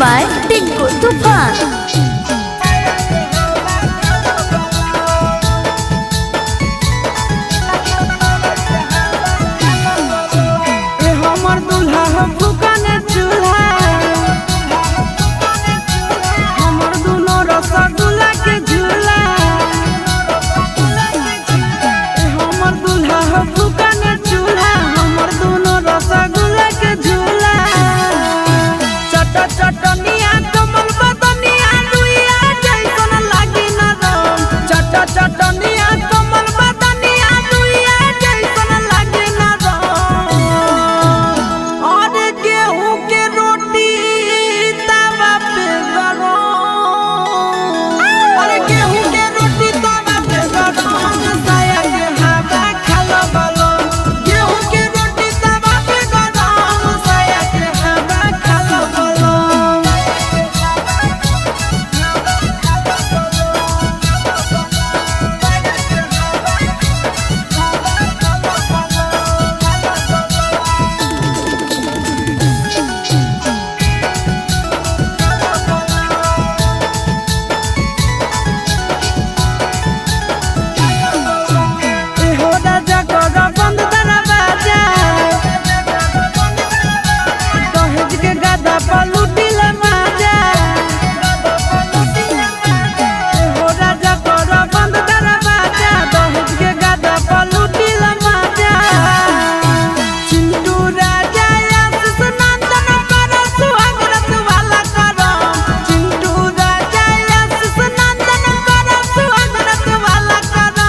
Bye Tinku तूफान। ए हमर दूल्हा हो फुकन चूल्हा, हमर दुनो रसगुल्ला के झूला। ए हमर दूल्हा हो फुकन चूल्हा, हमर दुनो रसगुल्ला के झूला। चट चटनिया कमल बदनिया रुइया जैसन लागी नरम। चट चटनिया कमल बदनिया रुइया जैसन लागी नरम। और गेहूं के रोटी तवा पे गरम, और गेहूं के रोटी तवा पे गरम, साया के हवा खालो बलम। गेहूं के रोटी तवा पे गरम, साया के हवा खालो बलम। ए हो राजा कर बंद दरवाजा, दहेज के गदा पर लूटिल माजा। ए हो राजा कर बंद दरवाजा, दहेज के गदा पर लूटिल माजा। चिंटू राजा आशीष नंदन कर सुहागरत वाला करम। चिंटू राजा आशीष नंदन कर सुहागरत वाला करम।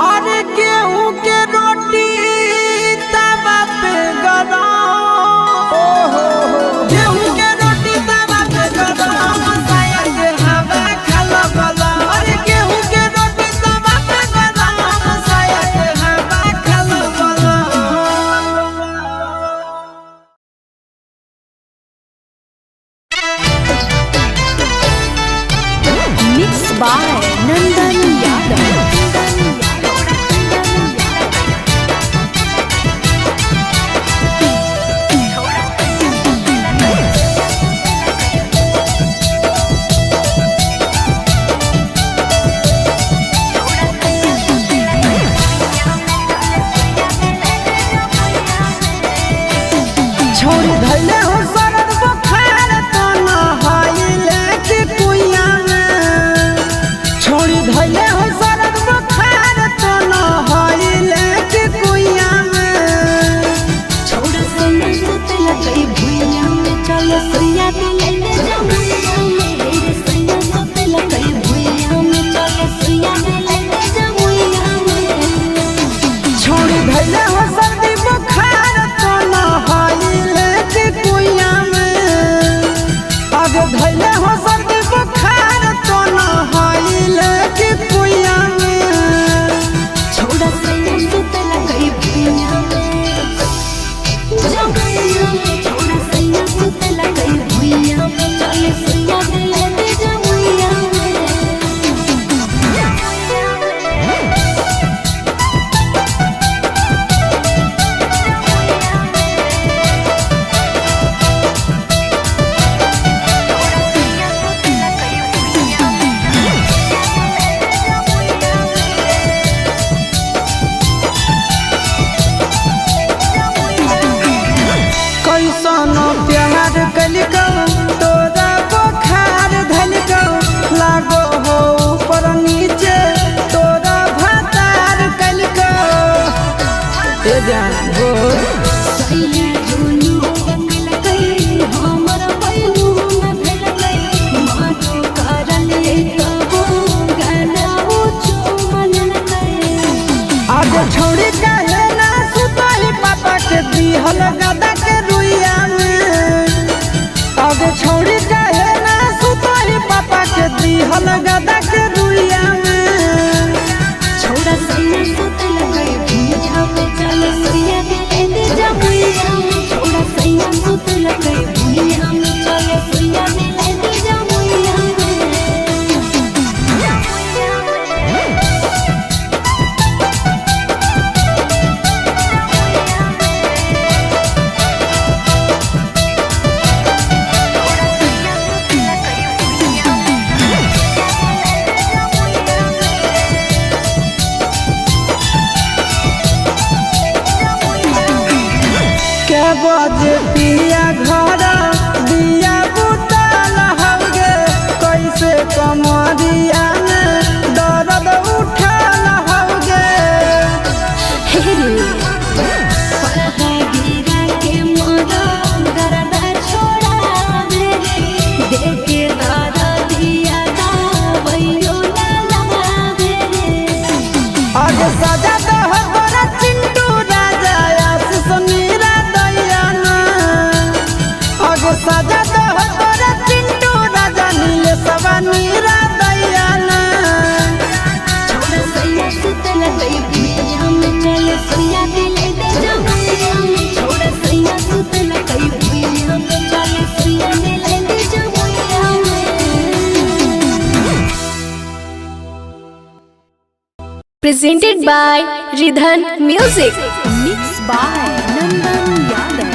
और गेहूं के रोटी तवा पे गरम, गेहूं के रोटी तवा पे गरम, साया के हवा खालो बलम। और गेहूं के रोटी तवा पे गरम, साया के हवा खालो बलम। Mix by Nandan Yadav. छोड़ी धैले हो सरद बुखार तो नहाइले के कुइया में। छोड़ी धैले हो सरद बुखार तो नहाइले के कुइया में। छोड़ सैया सुतला कई भुइया में, चल सैया के लेने जमुइया में। रे सैया सुतला कई भुइया में, चल सैया के लेने जमुइया में। छोड़ी धैले हो सर्दी बुखार तो नहाइले के कुइया में। अब धैले हो सर्दी बुखार तो नहाइले के कुइया में। छोड़ सैया सुतला कई भुइया में, जमुइया में। छोड़ सैया सुतला कई भुइया में, चल सैया के लेने जमुइया में। कैसन प्यार कलिकौ तोरा बोखार धलिकौ, लागो हो ऊपर नीचे तोरा भातार कलिकौ। ए जान हो सैया जुनू बंगलकै, हमर पैलू न भेटलै। माटो करल कबो गलाओ चुमलकै। आज छोड़ी काहे ना सुतही पापा के दिहल गदा के रुइया में। आज छोड़ी काहे ना सुतही पापा के दिहल गदा के रुइया में। छोड़ा सैया सुतलकै भुइया में, चल सैया के लेने जमुइया में। छोड़ा सैया सुतलकै भुइया में, चल सैया के लेने जमुइया में। बजे पिया घर दिया बुतल हौगे, कैसे कमरिया में दर्द उठल हौगे। हे रे गिरा के मोरा दर्द छोड़ावे रे, देखे दर्द दिया दावैयो ना लावे रे। आगे सजा दह तोरा चिंटू राजा आशीष नीरा दैया ना। आगे सजा दह तोरा चिंटू राजा नीले सवा नीरा दैया ना। छोड़ा सैया सुतल कई भुइया में चल सुइया दिले दे जमुइया में। छोड़ा सैया सुतल कई भुइया में चल सुइया दिले दे जमुइया में। Presented by Ridhan Music. Mixed by Nandan Yadav.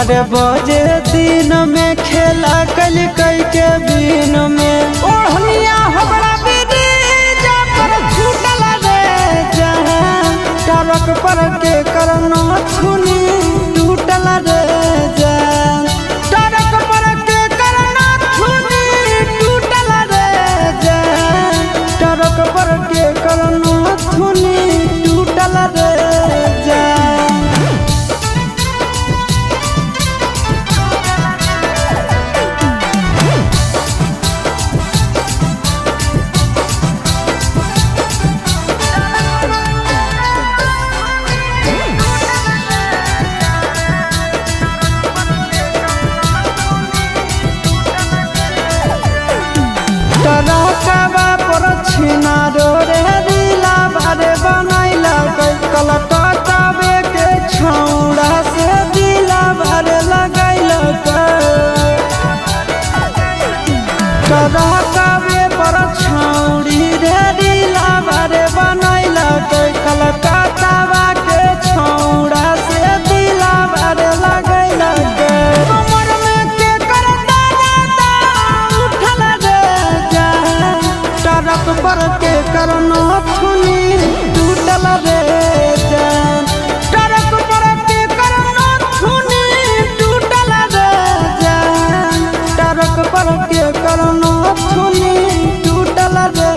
12 बजे दिन में खेला कल कई के दिन में। ओढ़निया हमरा ब्रिज पर छूटल रे जहाँ, टरक पर के करनो छुनी टूटल रे जान, टरक पर के करनो छुनी टूटल रे जान, टरक पर के करनो छुनी टूटल रे जान। टरकवा पर छिना रे रीला बारे बनैला कलकत्तावे के छौड़ा से दिला बारे लगैलक। टरकवे पर छौड़ी रे रीला बारे बनैलक कलकत्तावा के छौड़ा से दिला बारे लगैलक। कमर में के कर दादा उठल रे जान, टरक पर के करनो थुनी टूटल रे जान, टरक पर के करनो थुनी टूटल रे जान, टरक पर के करनो थुनी टूटल रे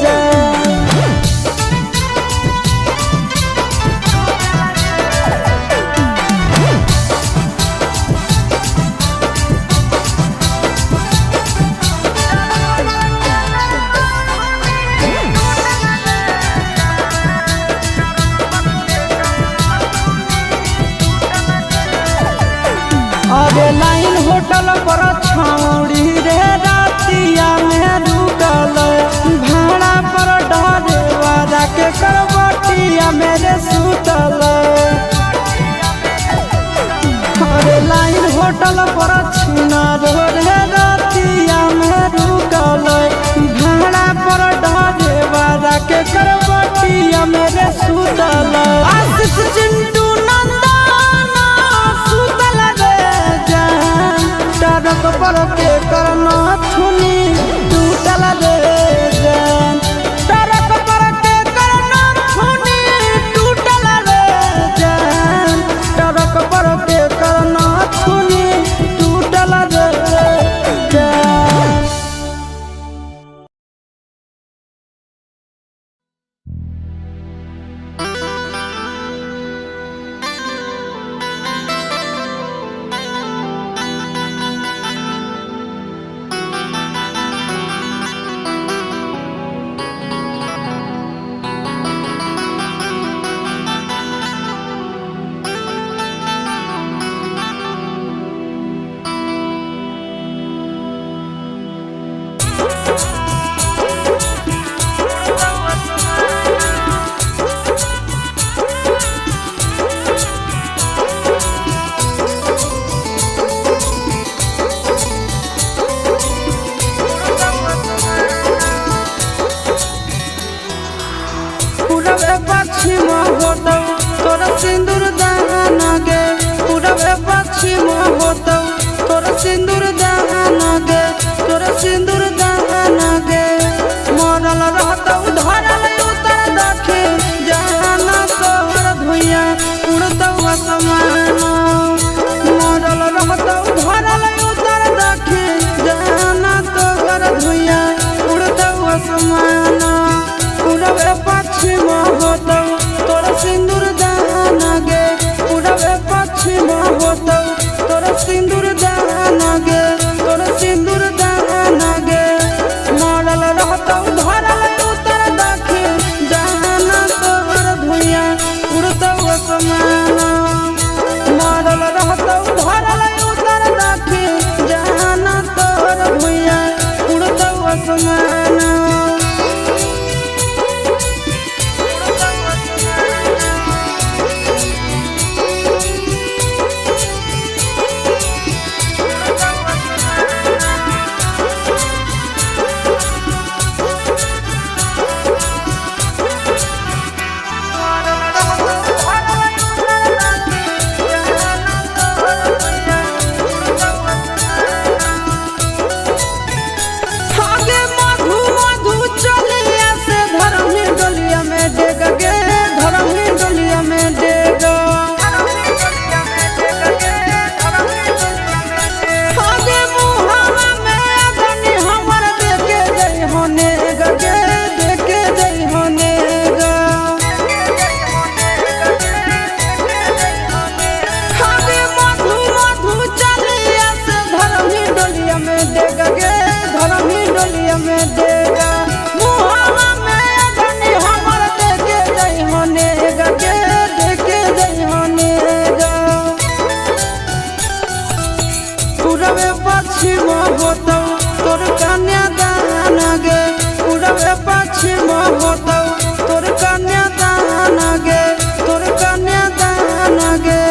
जान। अरे लाइन होटल पर छौड़ी रे रातिया में रुकल, भाड़ा पर डरेवारा के करवटिया मेरे सुतल। अरे लाइन होटल पर छिना रे रातिया में रुकल, भाड़ा पर डरेवारा के करवटिया मेरे सुतल। आशीष चिंटू नंदना सुतल रे जान, टरक पर के करना थुनी टूटल रे जान, टरक पर के करना थुनी टूटल रे जान, टरक पर के करना थुनी टूटल रे जान। पूरब पश्चिम होतौ तोर सिंदूर दान गे, पूरब पश्चिम होतौ तोर सिंदूर दान गे, तोर सिंदूर दान गे। मरल रहतौ धरल उतर दक्षिण जाना, तोहर धुइया उड़तौ आसमान। मरल रहतौ धरल उतर दक्षिण जाना, तोहर धुइया उड़तौ आसमान। पूरब पश्चिम होतौ तोर सिंदूर दान गे, पूरब पश्चिम होतौ तोर सिंदूर दान गे, तोर सिंदूर दान गे। मरल रहतौ धरल उतर दक्षिण जाना, तोहर धुइया उड़तौ आसमान। मरल रहतौ धरल उतर दक्षिण जाना, तोहर धुइया उड़तौ आसमान। पश्चिम होतौ तोर कन्यादान गे। पूरबे पश्चिम होतौ तोर कन्यादान गे, तोर कन्यादान गे।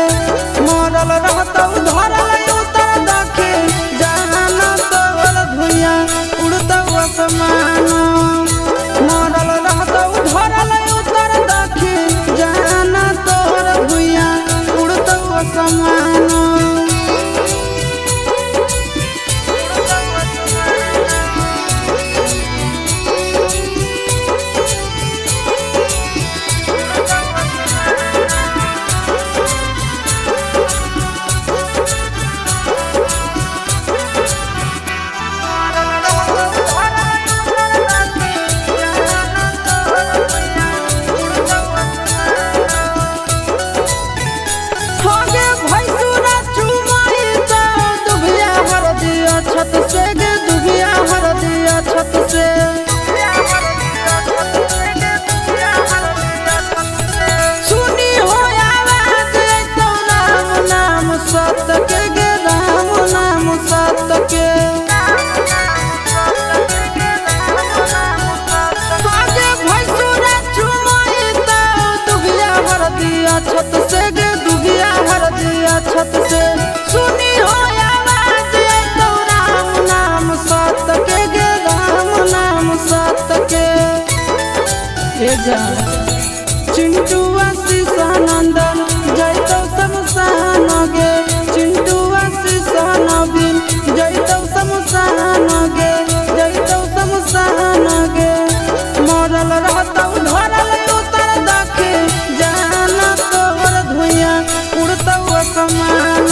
मरल रहतौ धरल उतर दखिन जान तोर धुइया उड़तौ आसमान। मरल रहतौ धरल उतर दखिन जान तोर धुइया उड़तौ आसमान। होगे भैंसुरा चुमाई तो दुबिया हर दिया छत से गे, दुबिया हर दिया छत से। सुनी हो आवाज तो राम नाम सत के गे, राम नाम सत के। आगे भैंसुरा चुमाई तो दुबिया हर दिया छत से गे, दुबिया हर दिया छत से। सुनी हो आवाज तो राम नाम सत के गे, राम नाम सत के। ए जा चिंटुआ सीसानंदन जैतौ शमशान गे। चिंटुआ सीसानबिन जैतौ शमशान गे, जैतौ शमशान गे। मरल रहतौ धरल उतर दखिन जान तोर धुइया उड़तौ आसमान।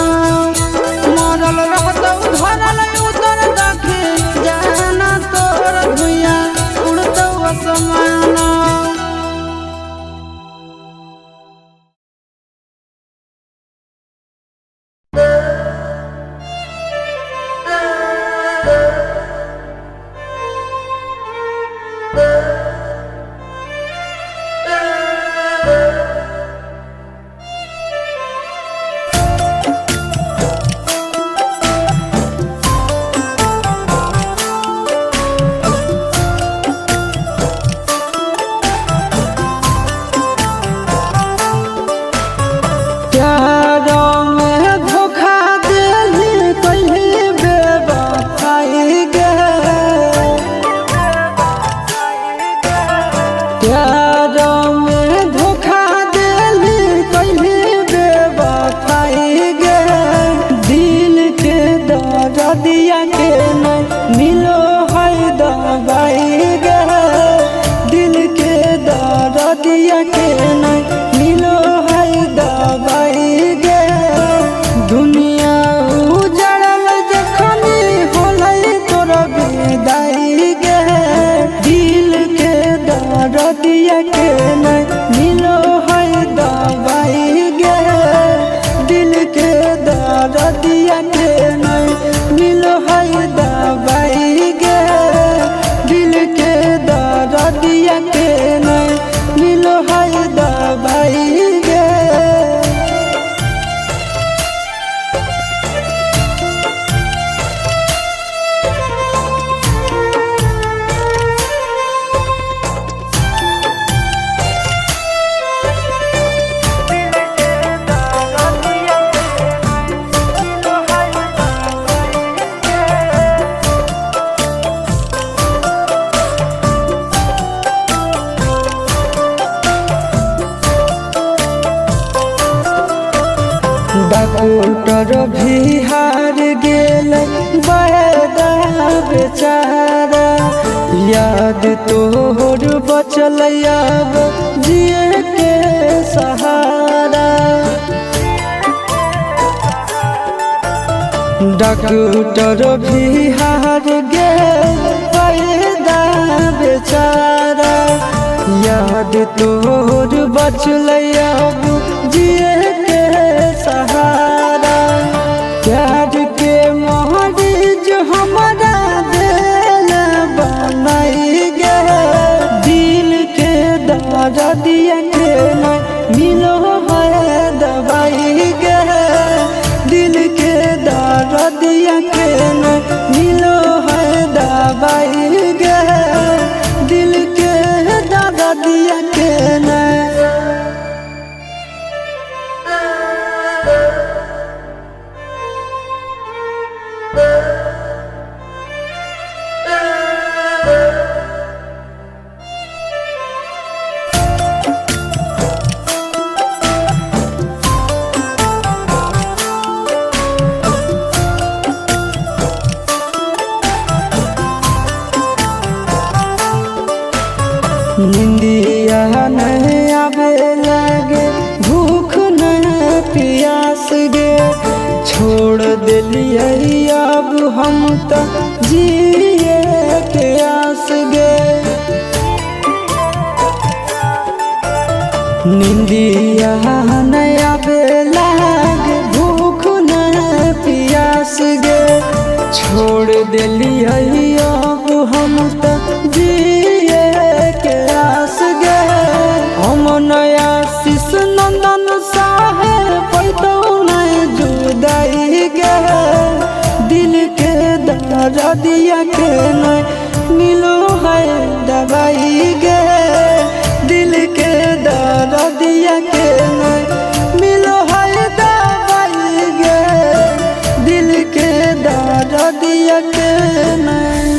मरल रहतौ धरल उतर दखिन जान तोर धुइया उड़तौ आसमान। प्यार में धोखा देली कहीं बेवफाई गे। प्यार में धोखा देली कहीं बेवफाई गे। दिल के दर्दिया के नहीं मिलो है दवाई गे। दिल के दर्दिया के नहीं मिलो है दवाई गे। दुनिया उजड़ल जखनी होलै तोर विदाई गे। दिल के दर्दिया के नहीं मिलो है दवाई गे। दिल के दर्दिया के नहीं मिलो है दवाई गे। दिल के दर्दिया के नहीं मिलो है दवाई गे। डॉक्टर भी हार गेल बैदा बेचारा। याद तोहर बचल अब जिए के सहारा। डॉक्टर भी हार गेल बैदा बेचारा। याद तोहर बचल अब जिए के सहारा। प्यार के मरीज हमारा दिल बनाई गे। दिल के दर्दिया के नहीं मिलो है दवाई गे। दिल के दर्दिया के नहीं दवाई गे, दिल के दादा दिया के ने। निंदिया नहीं आवे लगे, भूख नहीं प्यास गे, छोड़ दिलियै अब हम त जिए के आस गे। निंदिया नहीं आवे लगे, भूख नहीं प्यास गे, छोड़ दिलियै अब हम त जिए के आस गे। हम नया शिश नंदन साहे पैतौ नहीं जुदाई गे, दिल के दर्दिया के नहीं मिलो है दवाई गे, दिल के दर्दिया के नहीं मिलो है दवाई गे, दिल के दर्दिया के नहीं।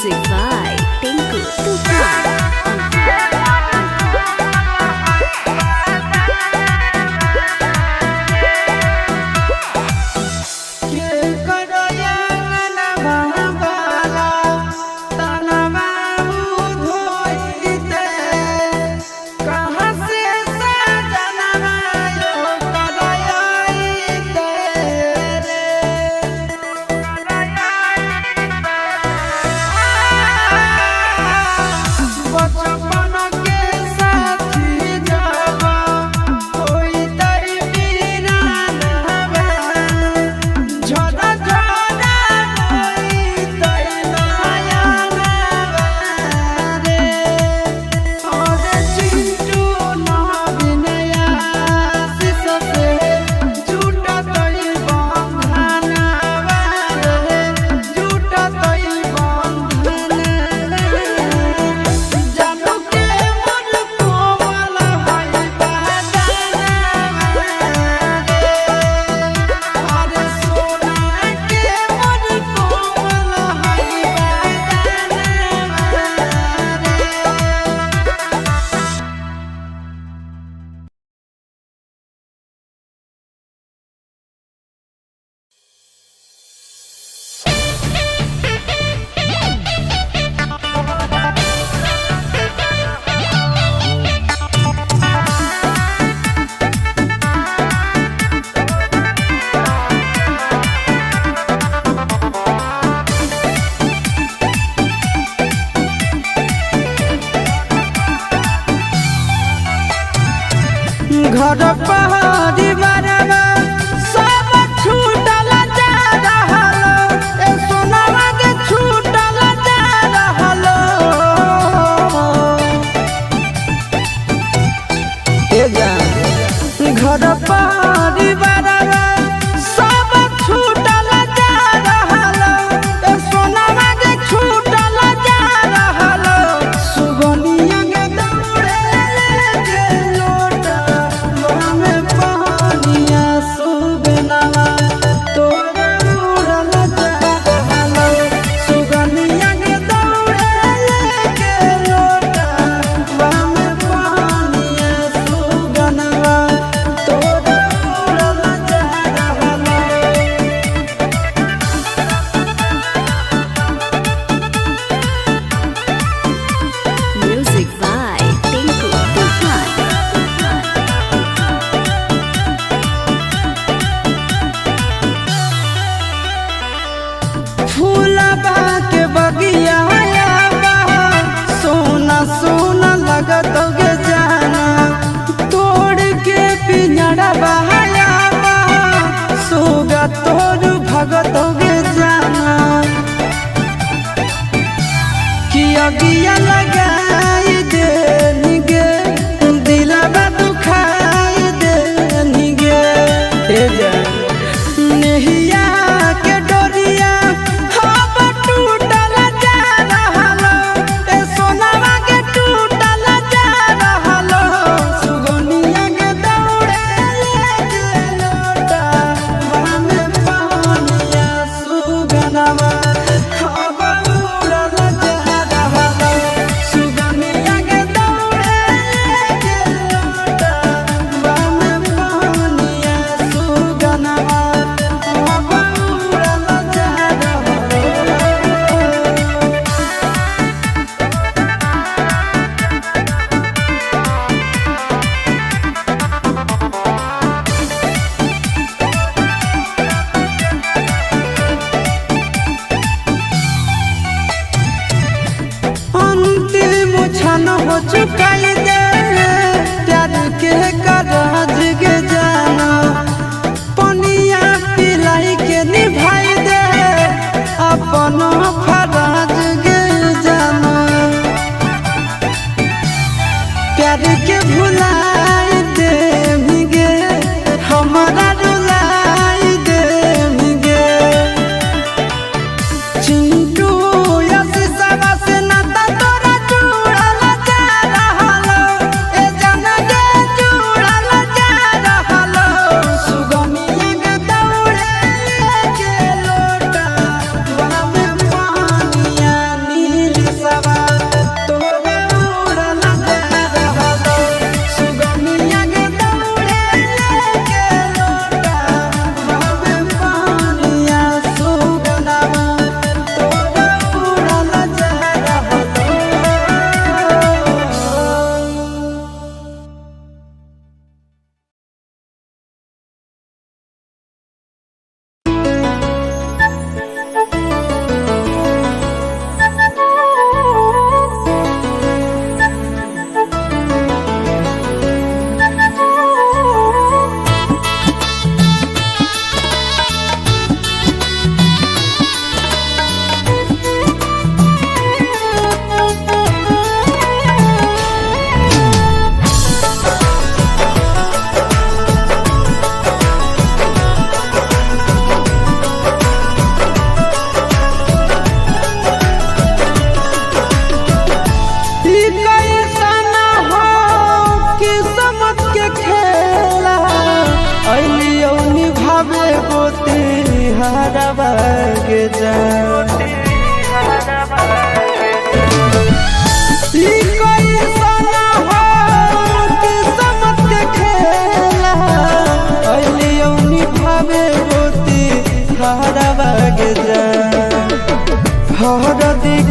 Music by Tinku Tufan. के करया नवाला तनवा धोइते कहाँ से सजनवा यो करयाइते रे बचपन के साथी जावा होई तई वीरानवा झरा झरा होई तई नयनवा रे और चिंटू ना विनया शिष से झूठा तई बंधनवा रे झूठा तई बंधनवा जानू के मन कोमल हई बदनवा रे अरे सोना के मन कोमल हई बदनवा रे। घर परिवारवा सब छूटल जा रहल ए सोनावा के छूटल जा रहल ए जान घर परिवारवा सब छूटल जा रहल ए सोनावा के छूटल जा रहल सुगनिया के दौड़े के लोटा में पानिया सुगनवा तोरा उड़ल जा रहल सुगनिया के दौड़े के लोटा में पानिया सुगनवा तोरा उड़ल जा रहल। Music by Tinku Tufan. फूलबा के बगिया बा सोना सोना लगत गे जाना तोड़ के पिंजरा बहाया बा सोगा तोर भगत गे जाना कि अगिया लगाई दे निगे दिलबा दुखाई दे निगे ए जा नेहिया के डोरिया हब टूटल जा रहल ए सोनावा के टूटल जा रहल सुगनिया के दौड़े के लोटा में पानिया सुगनवा हब उड़ल जा रहल सुगनिया के दौड़े के लोटा में पानिया सुगनवा हब उड़ल जा रहल। अंतिम क्षण हो चुकाई दे प्यार के करज के जाना पनिया पिलाई के निभाई दे अपन फरज के जाना प्यार के भुलाई दे गे हमारा रुलाई दे गे चिंटू यस से नाता तोरा जुड़ल जा रहल ए जान गे जुड़ल।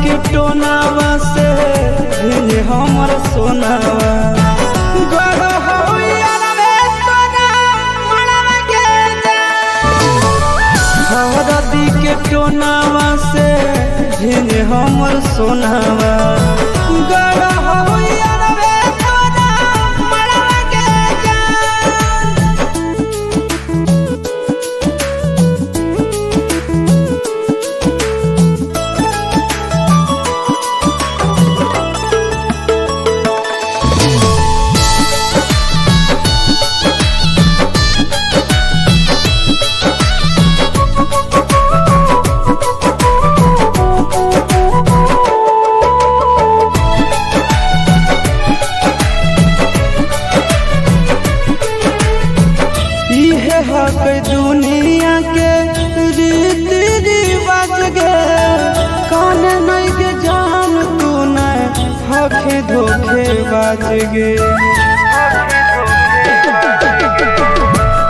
के टोनावा से भिन हमर सोनावा। गढ़ होइया रे तोरा मड़वा के जा। हरदी के टोनावा से भिन हमर सोनावा। गढ़ होइया रे तोरा मड़वा के जा। इहे हक दुनिया के रीति रिवाज गे, कान नहीं के जान तू नहीं हके धोखे बाज गे।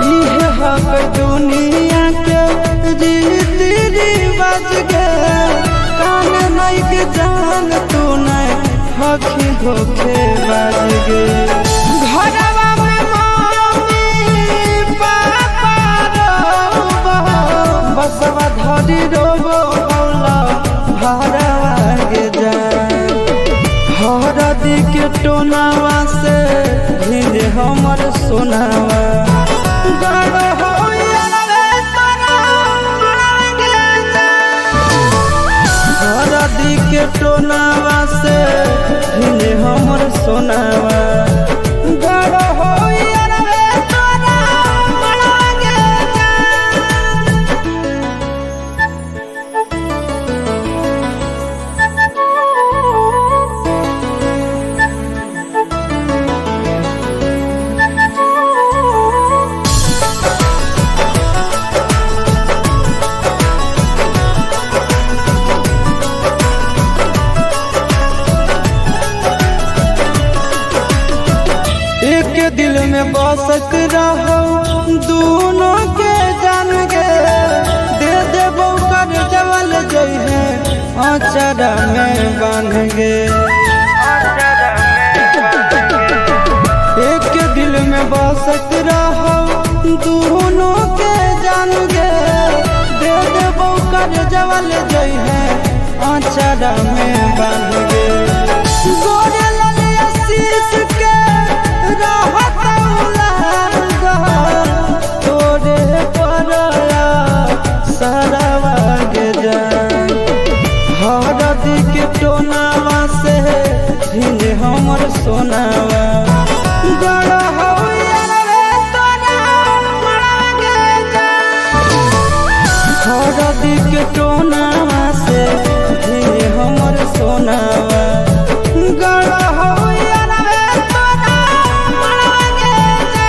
इहे हक दुनिया के रीति रिवाज गे, कान नहीं के जान तू नहीं हके धोखे बाज गे। घरवा में मम्मी पापा रोबो, बसवा धरी रोबो बौला भरवा गे जान। हरदी के टोनावा से भिन हमर सोनावा। गढ़ होइया रे तोरा मड़वा के जा। हरदी के टोनावा से भिन हमर सोनावा। गढ़ होइया रे तोरा मड़वा के जा। एक दिल में बसत रहो दोनों के जान गे, दे देबो कर जवल जइहे आचरा में बांध गे। एक दिल में बसत रहो दोनों के जान गे, दे देबो कर जवल जइहे आचरा में बांध गे। गोरे लाल आशीष के रहत उलागा, तोरे परया सरवा गे जान। हरदी के टोनावा से भिन हमर सोनावा। गढ़ होइया रे तोरा मड़वा के जा। हरदी के टोनावा से भिन हमर सोनावा। गढ़ होइया रे तोरा मड़वा के जा।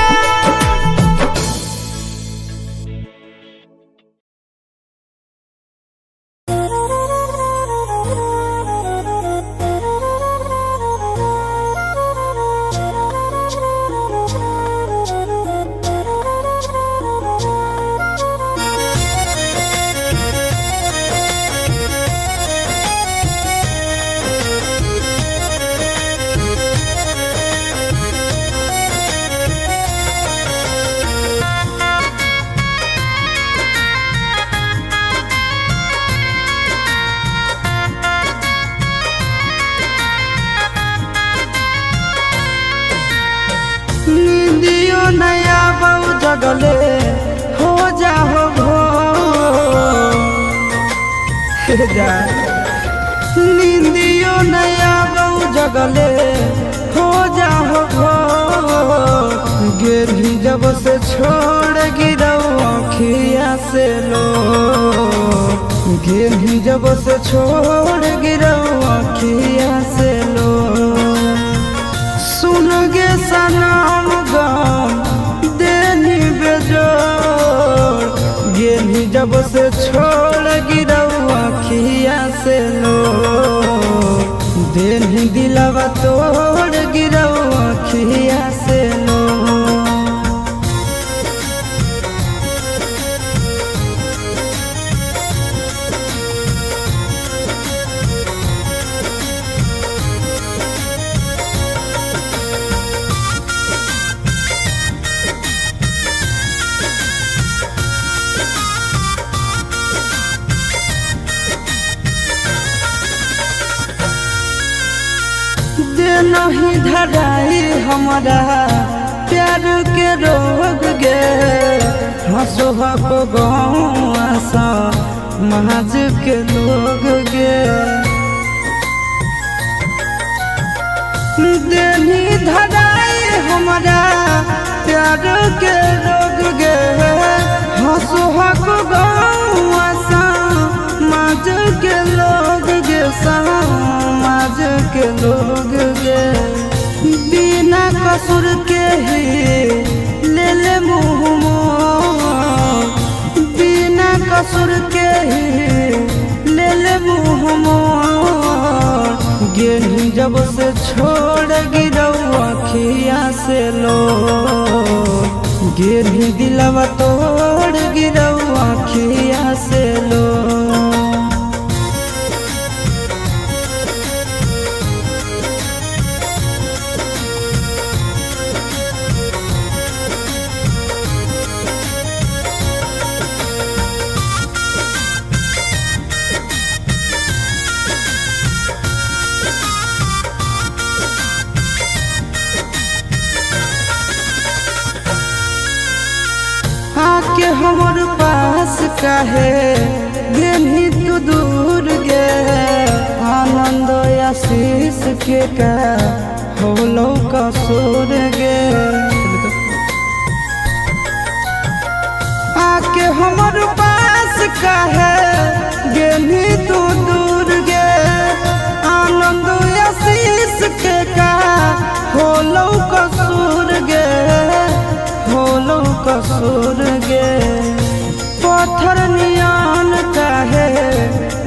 नींदियो नया बहु जगले हो जाहो भोर। जा। नींदियो नया बहु जगले हो जाहो भोर। गेली जब से छोड़ गिरौ अखिया से लो, गेली जब से छोड़ गिरौ अखिया से लो। सुन गे सनम गम देनी बेजोड़, गेली जब से छोड़ गिरौ अखिया से लो। देनी दिलवा तोड़ गिरौ अखिया से लो। नहीं धराई हमारा प्यार के रोग गे। हंसो हको गौआ समाज के लोग गे। देनी धराई हमारा प्यार के रोग गे। हंसो हको गौआ समाज के लोग गे, समाज के लोग गे। बिना कसूर के ही ले ले मुँह मोर, बिना कसूर के ही ले ले मुँह मोर। गेली जब से छोड़ गिरौ अखिया से लो, गेली दिलवा तोड़ गिरौ अखिया से लो। आके हमर पास काहे गेली तू दूर गे। आनंद आशीष के का होलो कसूर गे। आके हमर पास काहे गेली तू दूर गे। आनंद आशीष के का होलो कसूर गे, होलो कसूर गे। पत्थर नियान काहे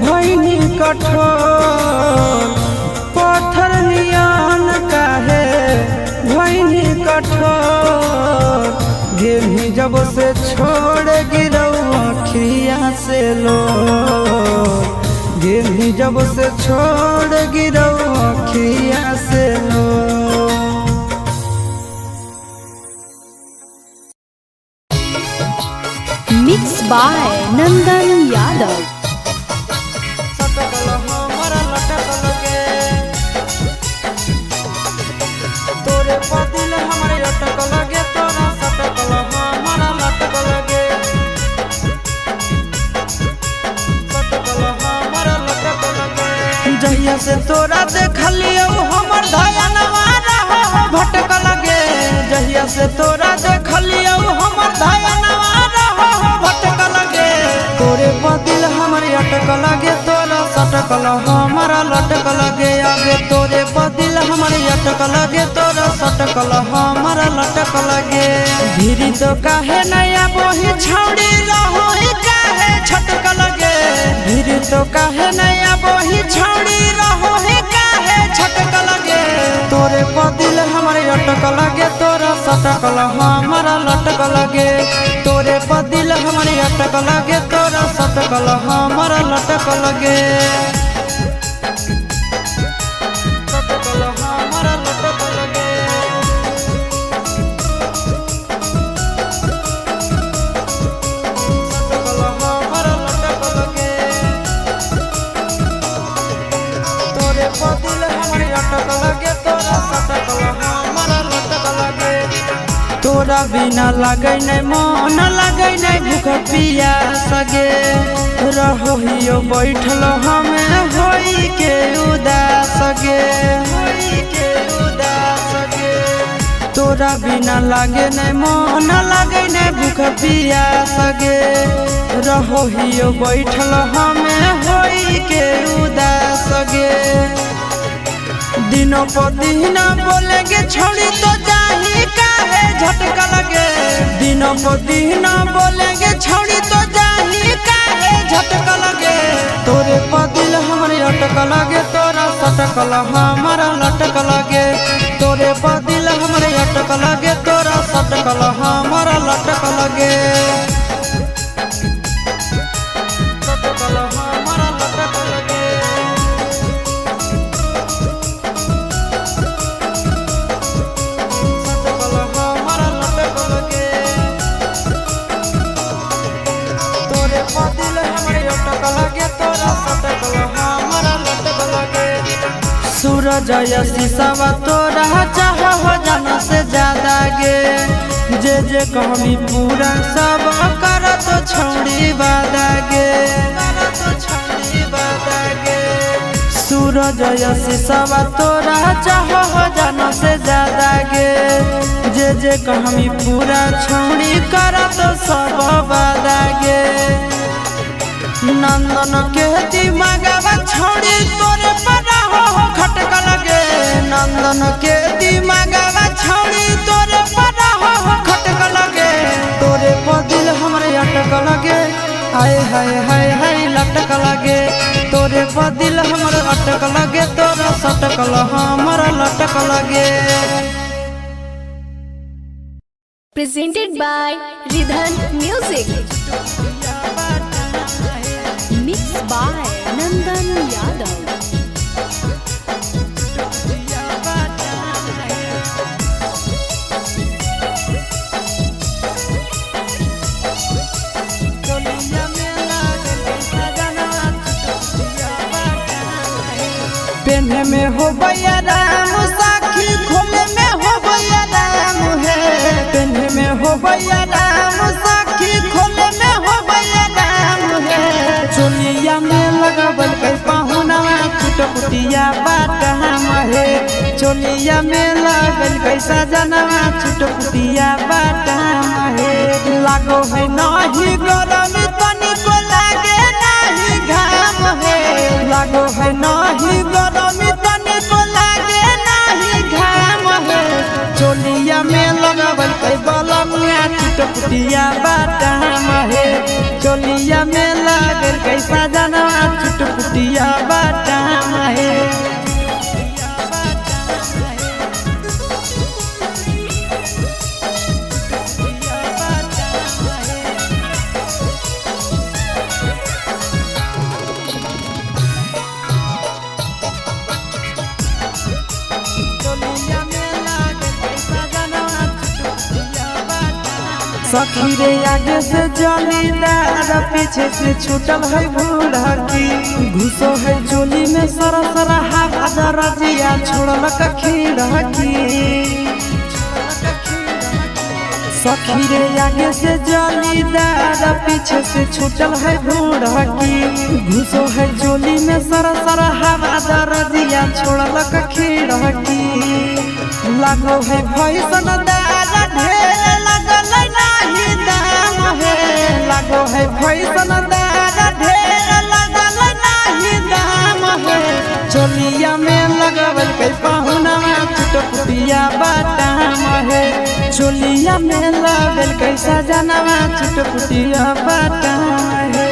भैनी कठोर, पत्थर नियान काहे भैनी कठोर। गेली जब से छोड़ गिरौ अखिया से लो, गेली जब से छोड़ गिरौ अखिया से लो। Mix by Nandan Yadav. सटकल हमरा लटकल गे, तोरे बदिल हमरे अटकल गे, तोरा सटकल हमरा लटकल गे। सटकल हमरा लटकल गे। जहिया से तोरा देखलियौ हमर धयनवा रहो भटकल गे। जहिया से तोरा देखलियौ हमर धयनवा रहो भटकल गे। तोरे बदिल हमरे अटकल गे, तोरा सटकल हमरा लटकल गे। आगे तोरे बदिल हमरे अटकल गे, तोरा सटकल हमरा लटकल गे। भीरी तो काहे नया बोही छौड़ी रहो काहे छटकल गे। भीरी तो काहे नया बोही छौड़ी रहो काहे छटकल गे। तोरे बदिल हमरे अटकल गे, तोरा सटकल हमरा लटकल गे। तोरे बदिल हमरे अटकल गे, तोरा सटकल हमरा लटकल गे। सटकल हमरा लटकल गे। सटकल हमरा लटकल गे। तोरे बदिल हमरे अटकल गे, तोरा सटकल हमरा लटकल गे। तोरा बिना लागै नै मन, लागै नै भूख पियास गे। रहो हियो बैठल हमे होई के उदास गे, होई के उदास गे। तोरा बिना लागे नै मन, लागै नै भूख पियास गे। रहो हियो बैठल हमे होई के उदास गे। दिनों पर दिना बोलेंगे छोड़ी तो जाही काहे झटका लगे। दिनों पर दिना बोलेंगे छोड़ी तो जाही काहे झटका लगे। तोरे बदिल हमरे अटक लगे, तोरा सटकल हमारा लटक लगे। तोरे बदिल हमरे अटक लगे, तोरा सटकल हमारा लटक लगे। सटकल हमारा लटक लगे। सटकल हमारा लटक लगे। तोरे बदिल हमरे अटक लगे, तोरा सटकल हमारा लटक लगे। सूरज शीशवा तोरा चाह हो जान से ज्यादा गे। जे जे कहमी पूरा सब कर तो छौड़ी बादा गे। सूरज शीशवा तोरा चाह हो जान से ज्यादा गे। जे जे कहमी पूरा छौड़ी कर तो सब बादा गे। नंदन के दिमागवा छौड़ी तोरे पर हो खटक लगे। नंदन के दिमागवा छौड़ी तोरे पर हो खटक लगे। तोरे पर दिल हमरे अटक लगे, हाय हाय हाय हाय लटक लगे। तोरे पर दिल हमरे अटक लगे, तोरा सटकल हमर लटक लगे। Presented by Ridhan Music. Mixed by Nandan Yadav. पेन्हे में हो भैया राम साखी, खोले में हो भैया राम है। पेन्हे में हो भैया राम साखी, खोले में हो भैया राम है। चोलिया में लगबल कई पाहुनवा छुटपुटिया बाट हम है। चोलिया में लगल कई सजनवा छुटपुटिया बाट हम है। लागो है नाही गरम तनिको लागे नाही घाम है। लागो है नाही गरम तनिको लागे नाही घाम है। चोलिया में लगबल कई बलमुआ छुटपुटिया बाट हम है। चोलिया में लगल कई सजनवा छुटपुटिया बाट हम है। सखी रे आगे से जलीदार पीछे से छूटल है भूलकी। घुसो है चोली में सर सर हवा दरजिया छोड़ल खिड़की। सखी रे आगे से जलीदार पीछे से छूटल है भूलकी। घुसो है चोली में सर सर हवा दरजिया छोड़ल खिड़की। लागो है भैसन दार ढेर लगल नाही दाम है। लागो है भैसन दार ढेर लगल नाही दाम है। चोलिया में लगबल कई पाहुनवा छुटपुटिया बाटाम है। चोलिया में लगल कई सजनवा छुटपुटिया बाटाम है।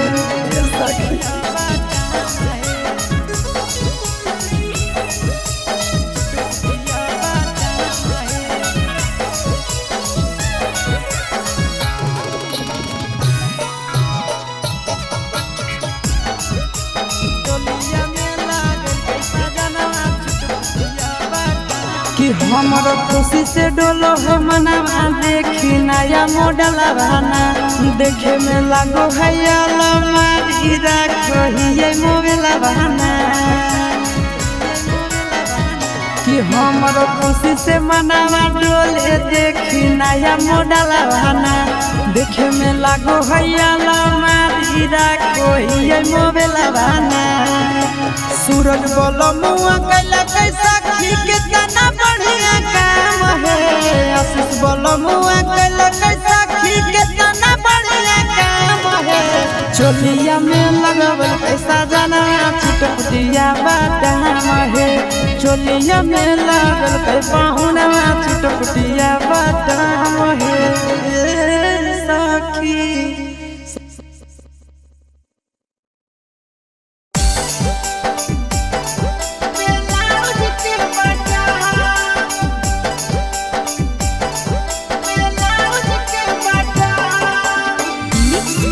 कि हमर खुशी से डोलो है मनवा देखी नया मॉडल बना। देखे में लागो है अलमारी राखो ही मोबाइल बना। कि हमर खुशी से मनवा डोले देखी नया मॉडल बना। देखे में लागो है अलमारी राखो ही मोबाइल बना। सूरज बोलो मुआ कैला कैसा सखी कितना बढ़िया काम है। आशीष बोलो मुआ कैला कैसा सखी कितना बढ़िया काम है। चोलिया में लगबल कैसा जाना छुटपुटिया बाटाम है। चोलिया में लगल कई पाहुनवा छुटपुटिया बाटाम है। सखी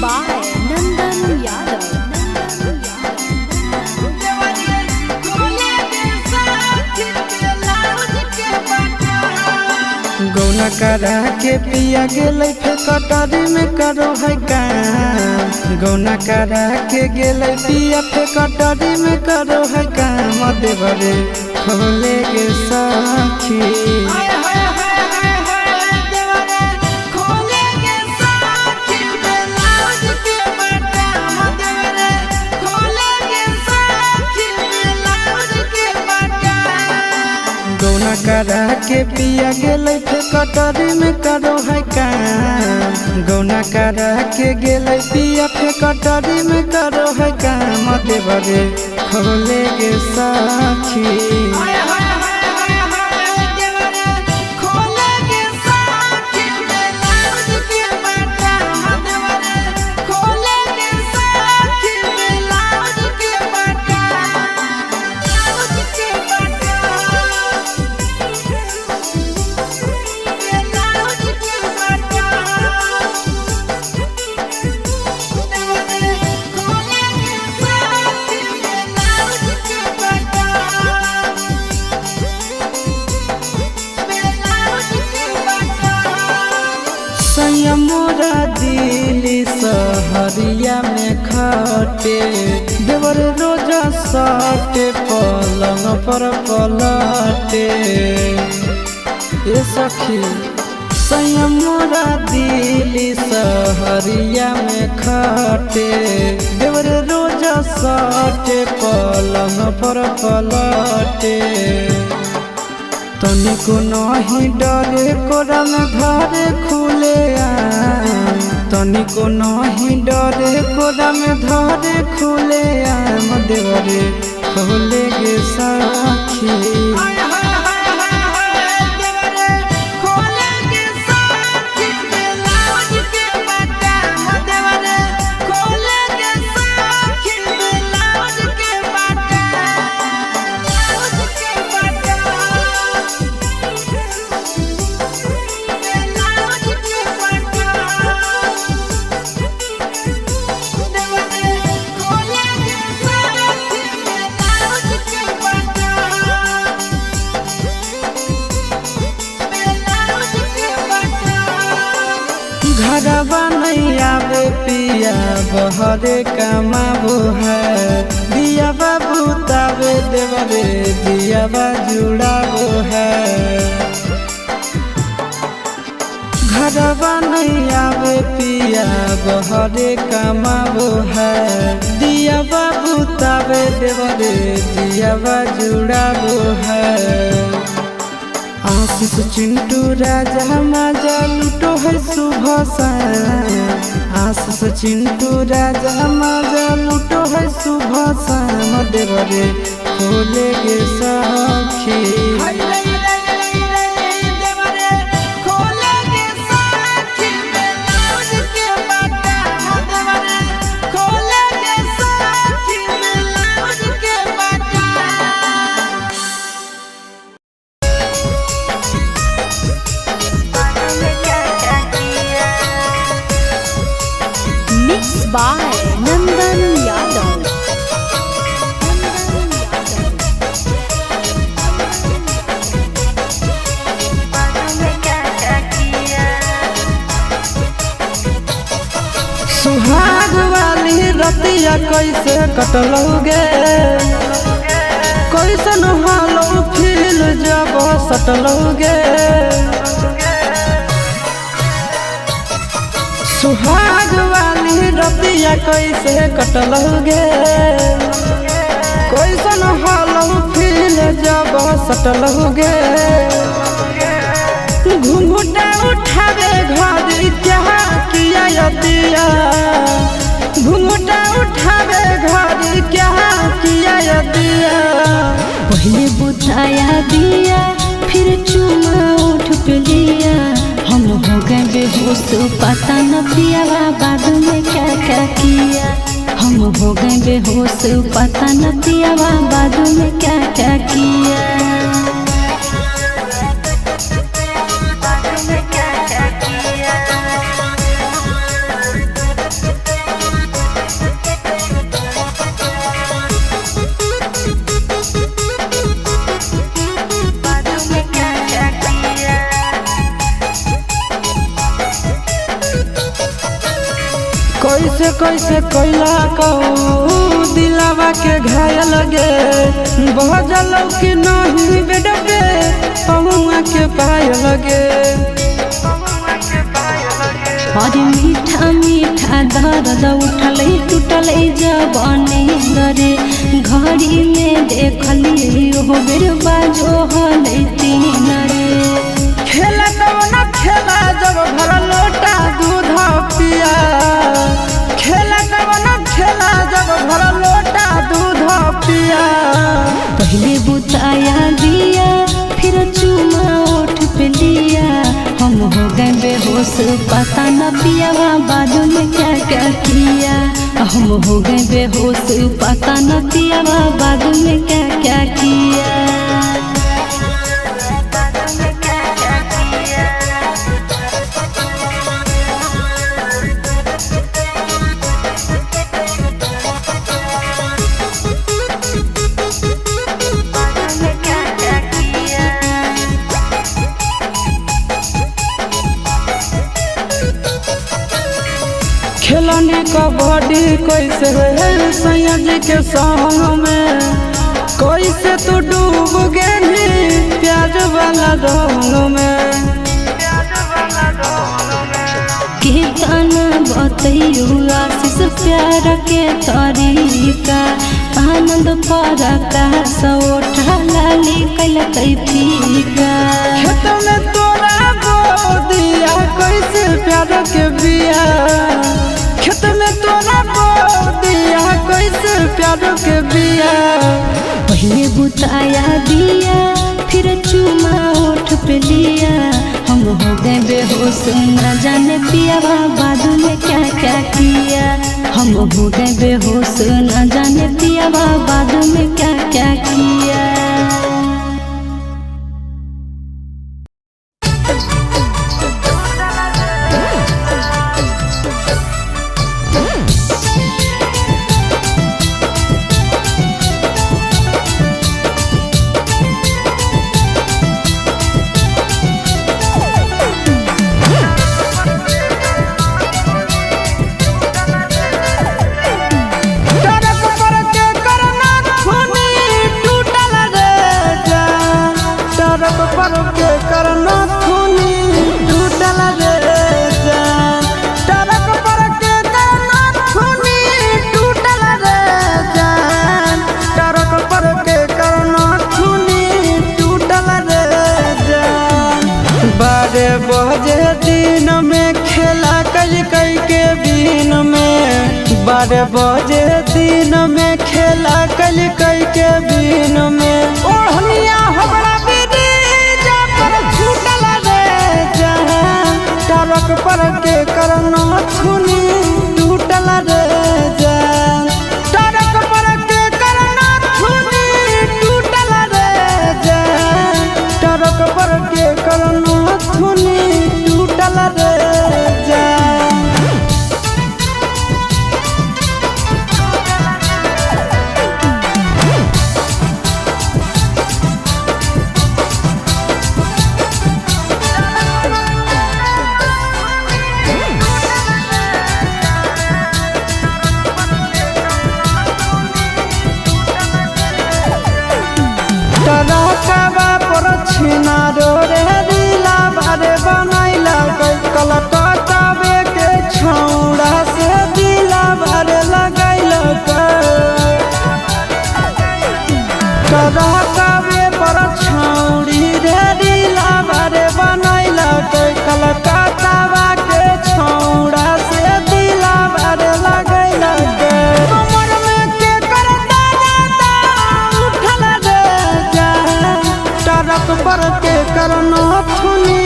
by Nandan Yadav. गौना करा के पिया गेलै फेकटरी में करो है काम। गौना करा के गेलै पिया फेकटरी में करो है काम। देवरे खोले गे सखी। गौना करा के पिया गेलै कटरी में करो है काम। गौना करा के गेलै पिया कटरी में करो है काम। देवरे खोले गे सखी। मोरा दिली सहरिया में खटे देवर रोजा सटे पलंग पर पलटे। ए सखी मोरा दिली सहरिया में खटे देवर रोजा सटे पलंग पर पलटे। तनिको नहीं डरे कोरा में धरे खुले आम। तनिको नहीं डरे कोरा में धरे खुले आम। देवरे खोले गे सखी। घरवा नहीं आवे पिया बहरे कमाबो है। दिया बाबू तावे देवरे दिया बा जुड़ाबो है। घरवा नहीं आवे पिया बहरे कमाबो है। दिया बाबू तावे देवरे दिया बा जुड़ाबो है। आशीष चिंटू राजा माजा लूटो है सुबह शाम। आशीष चिंटू राजा माजा लूटो है सुबह शाम। देवरे खोले गे सखी। Mix by Nandan Yadav. सुहाग वाली रतिया कैसे कटलौगे, कैसन हालो फील जब सटलौगे। सुहाग वाली रतिया कैसे कटलौगे, कैसन हालो फील जब सटलौगे। घुंघटा उठावे घर क्या किया यतिया, घुंघटा उठावे घर क्या किया यतिया। पहले बुझाया दिया फिर चुमा उठ पे लिया, हम हो गए बेहोश पता न पिया बाद में क्या क्या किया। हम हो गए बेहोश पता न पिया बाद में क्या क्या किया। कैसे कैसे कैला कहू दिलावा के घायल गे, बजल कि नहीं के पायल गे। और मीठा मीठा दर्द उठलै टूटलै जवानी रे, घड़ी में देखली ओहो बेर बाजो हलै 3 रे। खेला कवन खेला जब भर लोटा दूध पिया, खेला कवन खेला जब भर लोटा दूध पिया। पहले बुताया दिया फिर चूमा ओठ पे लिया, हम हो गए बेहोश पता न पिया बाद में क्या क्या किया। हम हो गए बेहोश पता न पिया बाद में क्या क्या किया। खेलनी कबड्डी कैसे सैया जी के संग में, कैसे तू डूब गेली प्याज वाला रंग में। कितना बतैयू आशीष प्यार के तरीका, आनंद पर सौठा लाली कैलकै फीका। खेत में तोरा बोदिया कैसे प्यार के बिया, खेत में तोरा बोदिया कैसे प्यार के बिया। पहले बुताया दिया फिर चूमा ओठ पे लिया, हम हो गए बेहोश न जाने पिया बाद में क्या क्या किया। हम हो गए बेहोश न जाने पिया बाद में क्या क्या किया। बजे दिन में खेला कल कई के दिन में, 12 बजे दिन में खेला कल कई के दिन में। ओढ़निया हमरा ब्रिज पर छूटल रे जहां, टरक पर के करना छुनी टूटल रे जहां, टरक पर के करना छुनी टूटल रे जहां, टरक पर के करना छुनी टूटल रे जहां। टरकवा पर छिनारो रे रीला बारे बनैला कलकत्तावे के छौड़ा से दिला बारे लगैलक। टरकवे पर छौड़ी रे रीला बारे बनैलक कलकत्तावा के छौड़ा से दिला बारे लगैलक। कमर में के कर दादा उठल रे टरक पर के करना थुनी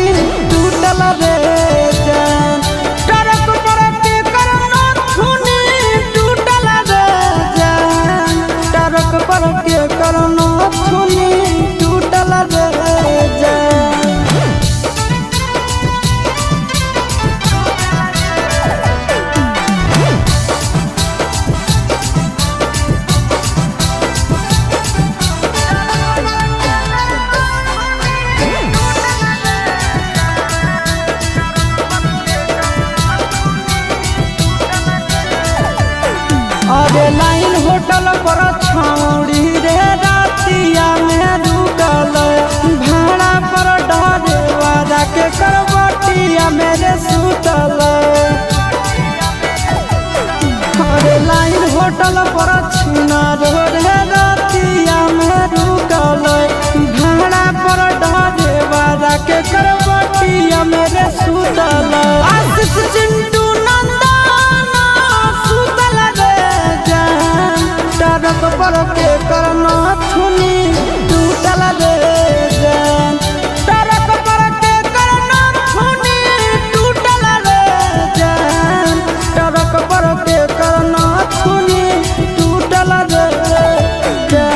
टूटल रे जान, टरक पर के करना थुनी टूटल रे जान, टरक पर के करना थुनी टूटल रे जान। अरे लाइन होटल पर छौड़ी रे रातिया में रुकल, भाड़ा पर डर होटल पर छिना रो रे रतिया में रुकल भाड़ा पर डरेवारा के करवटिया मेरे सुतल आशीष चिंटू नंदन सुतल रे जान टरक पर के करना थुनी टूटल रे जान टरक पर के करना थुनी टूटल रे जान टरक पर के करना थुनी टूटल रे जान।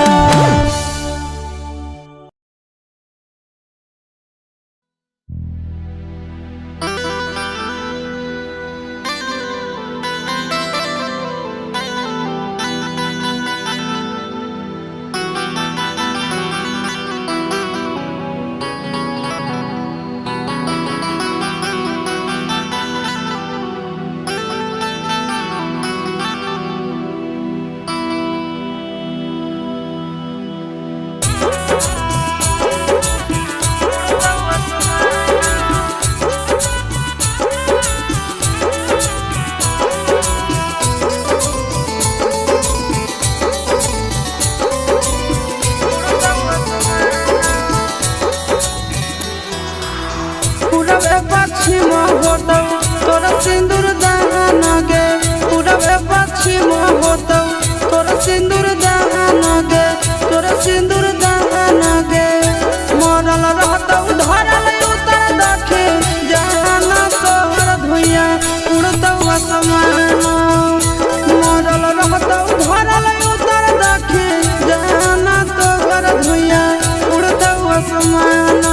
पूरब पश्चिम होतौ तोर सिंदूर दान गे पूरब पश्चिम होतौ तोर सिंदूर दान गे तोर सिंदूर दान गे मरल रहतौ धरल उतर दखिन जान तोहर धुइया उड़तौ आसमान मरल रहतौ धरल उतर दखिन जान तोहर धुइया उड़तौ आसमान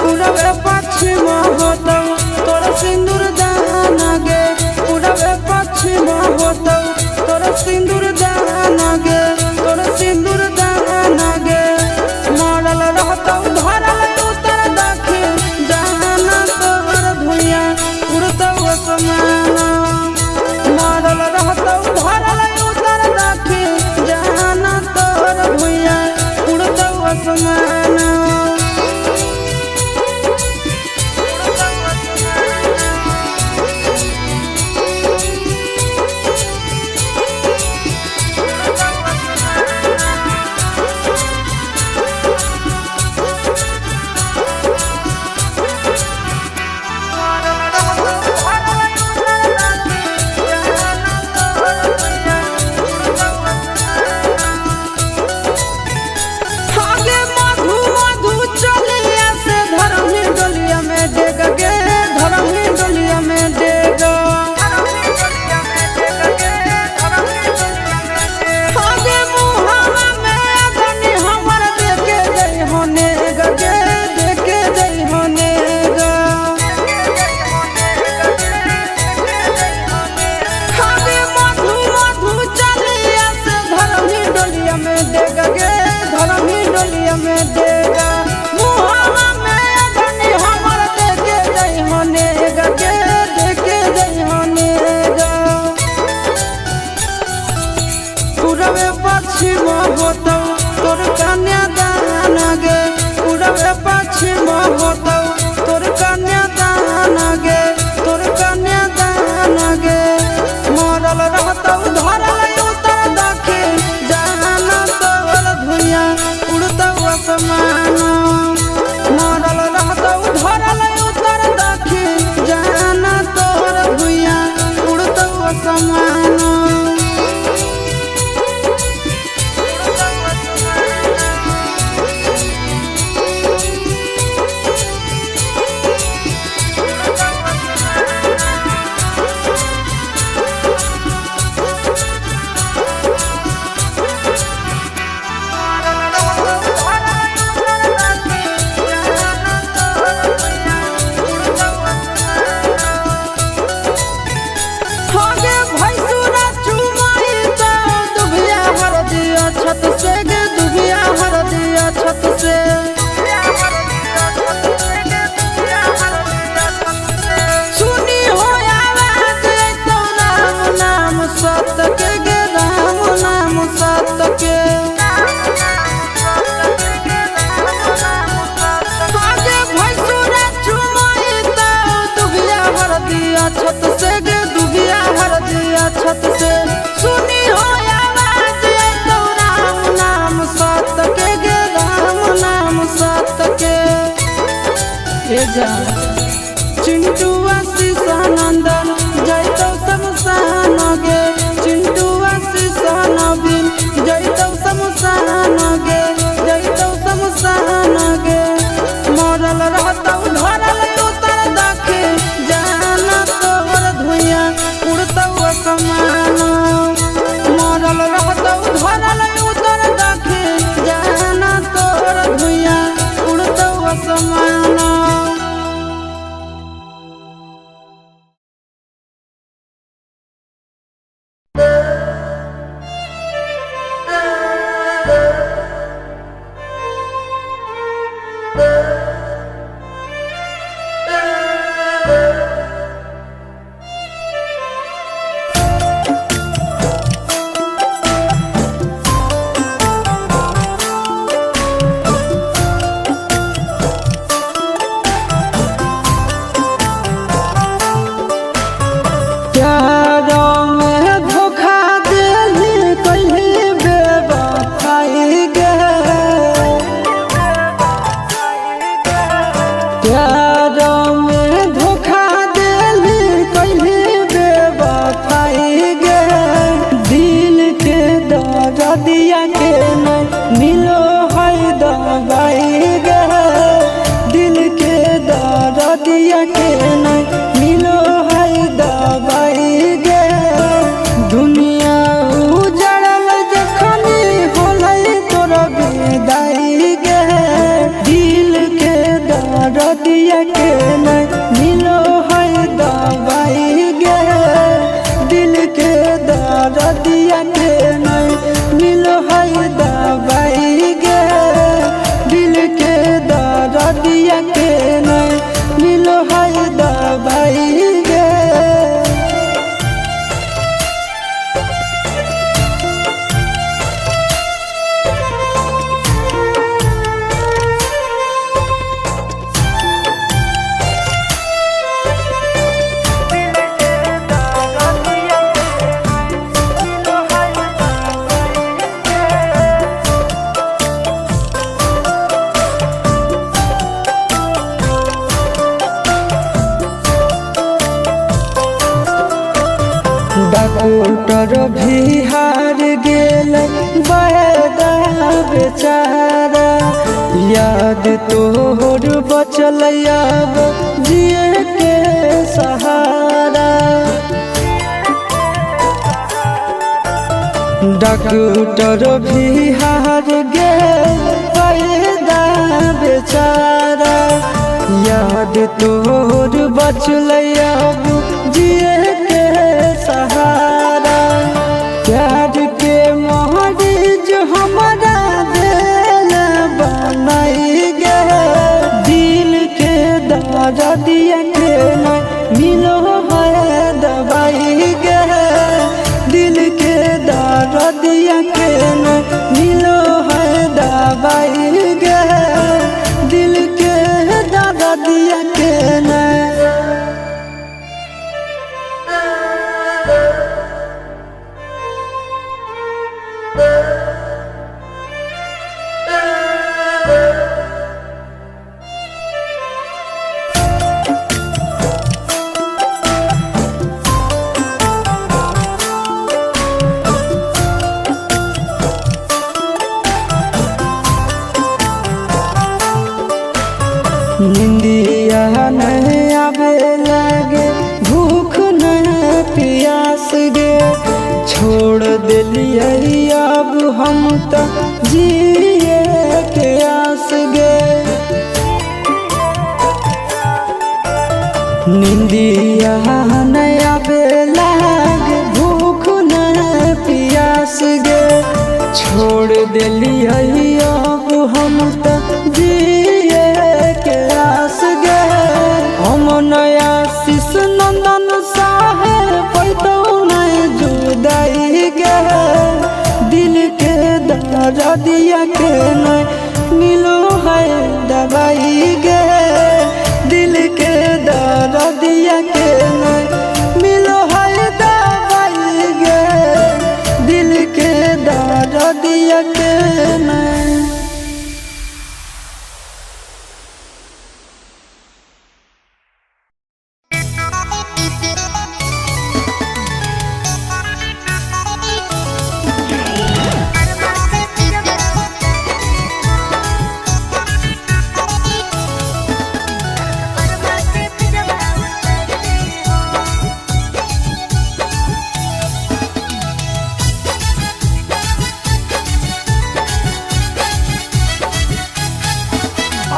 पूरब पश्चिम होतौ तोर सिंदूर दान गे पूरब पश्चिम होतौ तोर सिंदूर दान गे तोर सिंदूर दान गे मरल रहतौ धरल उतर दखिन जान तोहर धुइया उड़तौ आसमान मरल रहतौ धरल उतर दखिन जान तोहर धुइया उड़तौ आसमान। आगे मधु मधु चलिया से धरमी डोलिया में डेग गे धरमी डोलिया में डेग आगे मुहावा में अगनी हमर देखे जई होने गे देखे जई होने ग आगे मधु मधु चलिया से धरमी डोलिया में डेग गे धरमी डोलिया में डेग मुहावा में अगनी हमर देखे जई होने गे देखे जई होने ग पूरबे पश्चिम होतौ तोर कन्यादान गे पूरबे पश्चिम होतौ तोर कन्यादान गे तोर कन्यादान गे मरल रहतौ धरल उतर दखिन जान तोर धुइया उड़तौ आसमान मरल रहतौ धरल उतर दखिन जान तोर धुइया उड़तौ आसमान। होगे भैंसुर जा। चिंटू आशीष नंदन जैतौ शमशान गे, चिंटू आशीष नवीन जैतौ शमशान गे, जैतौ शमशान गे। मरल रहतौ धरल उतर दखे जाना तोहर धुइया उड़तौ असमान। मरल रहतौ धरल उतर दखे जाना तोहर धुइया उड़तौ असमान। दिया के नहीं मिलो है दवाई गे, दिल के दर्दिया के नहीं मिलो है दवाई गे। दुनिया उजड़ल जखनी होलै तोर विदाई गे, दिल के दर्दिया के नहीं मिलो है दवाई गे, दिल के दर्दिया के नहीं मिलो है दवाई गे, दिल के दर्दिया के नहीं मिलो है दवाई गे। डॉक्टर भी हार गेल बैदा बेचारा, याद तोहर बचल अब जिए के सहारा। डॉक्टर भी हार गेल बैदा बेचारा, याद तोहर बचल अब जिए के सहारा। प्यार के मरीज हमारा दिल बनाई गे, दिल के दर्दिया के नहीं मिलो है दवाई गे, दिल के दर्दिया के नहीं मिलो है दवाई गे, दिल के दर्दिया के नहीं। निंदिया नहीं आवे लगे, भूख नहीं प्यास गे, छोड़ दिलियै अब हम तो जिए के आस गे। निंदिया नहीं आवे लगे, भूख नहीं प्यास गे, छोड़ दिलियै अब हम तो जिए के आस गे। हम नया शिश नंदन साहेब पैतौ नहीं जुदाई गे, दिल के दर्दिया के नहीं मिलो है दवाई गे, दिल के दर्दिया के नहीं मिलो है दवाई गे, दिल के दर्दिया के नहीं।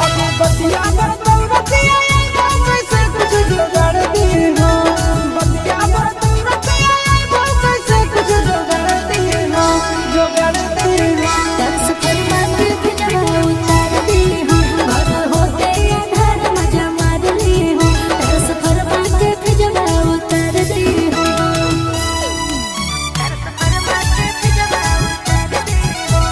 अरे बतिया बरतल बतिया कैसे कुछ जोगाड़ दी हो। बतिया बरतल बतिया कैसे कुछ जोगाड़ दी हो, जोगाड़ दी हो। ट्रांसफार्मर के बिजवा उतार दी हो, घर होते आधार मजा मार ली हो। ट्रांसफार्मर के बिजवा उतार दी हो। ट्रांसफार्मर के बिजवा उतार दी हो।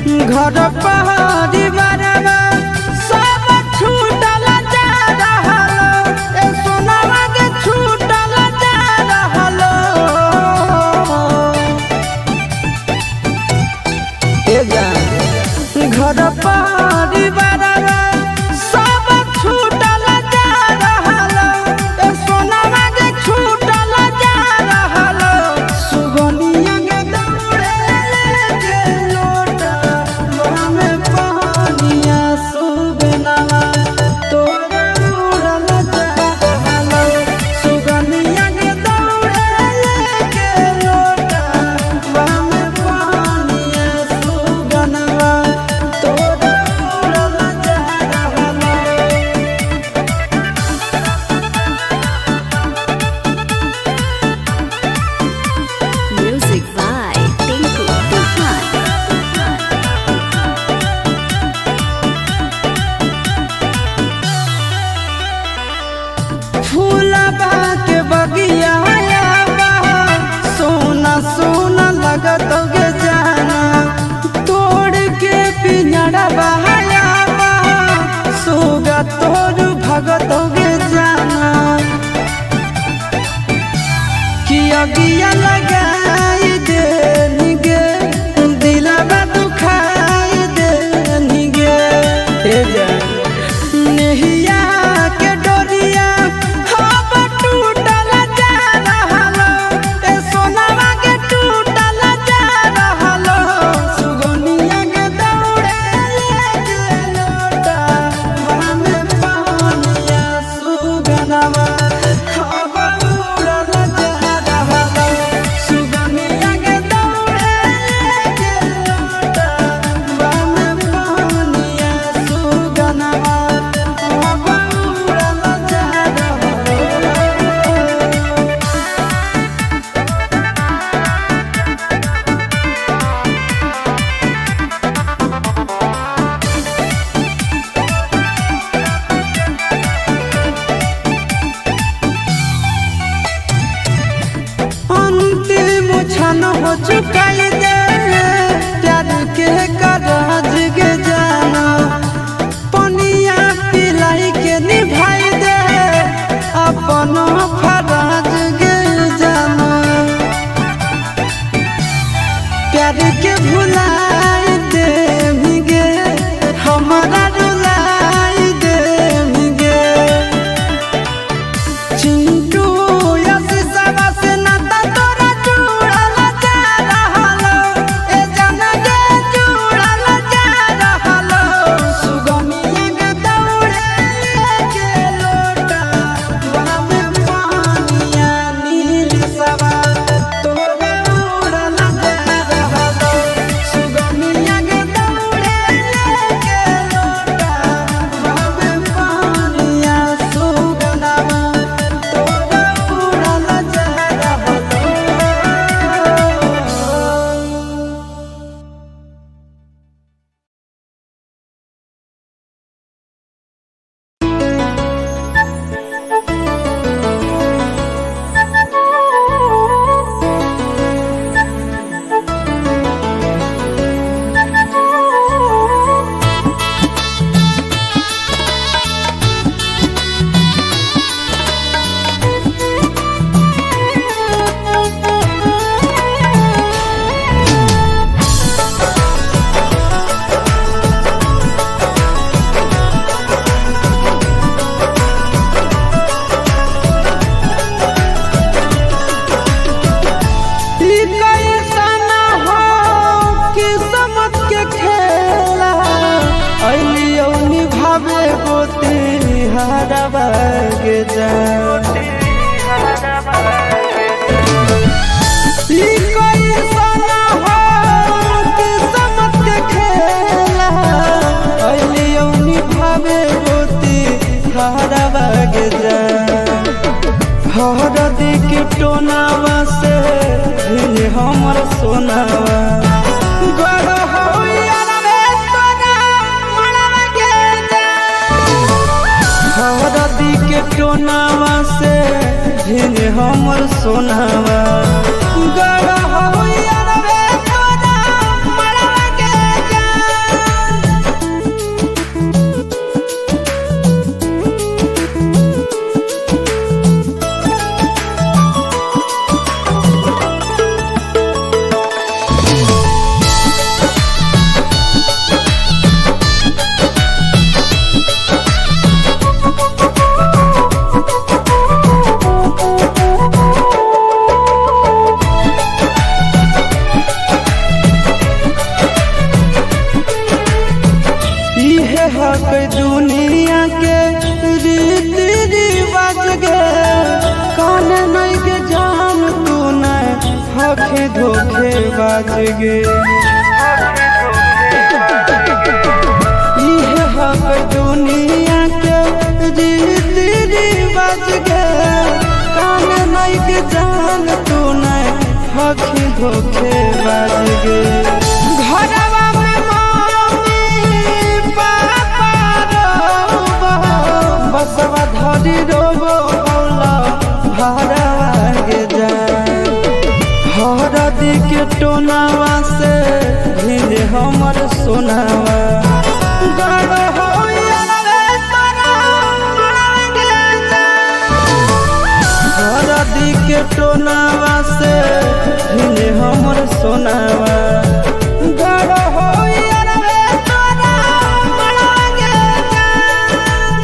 घर परिवारवा सब छूटल जा रहल, ए सोनावा के छूटल जा रहल। ए जान, घर परिवारवा सब छूटल जा रहल, ए सोनावा के छूटल जा रहल। सुगनिया के दौड़े के लोटा में पानिया सुगनवा तोरा उड़ल जा रहल। सुगनिया के दौड़े के लोटा में पानिया सुगनवा तोरा उड़ल जा रहल। Music by Tinku Tufan. फूलबा के बगिया बा, सोना सोना लगत गे जाना, तोड़ के पिंजड़बा बा, सुगा तोर भगत गे जाना। कि अगिया लगाई दे निगे, दिलबा दुखाई दे निगे। ए जा नेहिया के डोरिया हब टूटल जा रहल, ए सोनावा के टूटल जा रहल। सुगनिया के दौड़े के लोटा में पानिया सुगनवा हब उड़ल जा रहल। सुगनिया के दौड़े के लोटा में पानिया सुगनवा हब उड़ल जा रहल। अंतिम क्षण हो चुकाई दे, प्यार के कराज के जाना, पनिया पिलाई के निभाई दे, अपन फराज के जाना। प्यार के भुलाई दे गे, हमारा रुलाई दे गे। चिंटू यशवा से नाता तोरा जुड़ल जा रहल, ए जाना गे जुड़ल जा रहल। सुगमिया के दौड़े के लोटा में पानिया नील सवा तोरा उड़ल जा रहल। सुगमिया के दौड़े के लोटा में पानिया सुगनवा तोरा उड़ल जा रहल। ई कैसन हो किस्मत के खेला, अइलियौ निभावे गोती हरवा के जा। ई कैसन हो किस्मत के खेला, अइलियौ निभावे गोती हरवा के जा। हरदी के टोनावा से भिन हमर सोनावा, गढ़ होइया रे तोरा मड़वा के जा। हरदी के टोनावा से भिन हमर सोनावा, गढ़ होइया रे तोरा मड़वा के जा। हक दुनिया के रीति रिवाज गे, कान नहीं के जान तू न हक धोखे बाज गे। इहे हक दुनिया के रीति रिवाज गे, कान नहीं के जान तू न हक धोखे बाज गे। घरवा में मम्मी पापा रोबो, बसवा धरी रोबो बौला भरवा गे जान। हरदी के टोनावा से भिजे हमर सोनावा, गड़ होइया रे तोरा मरवा गे जान। हरदी के टोनावा से भिजे हमर सोनावा, गड़ होइया रे तोरा मरवा गे जान।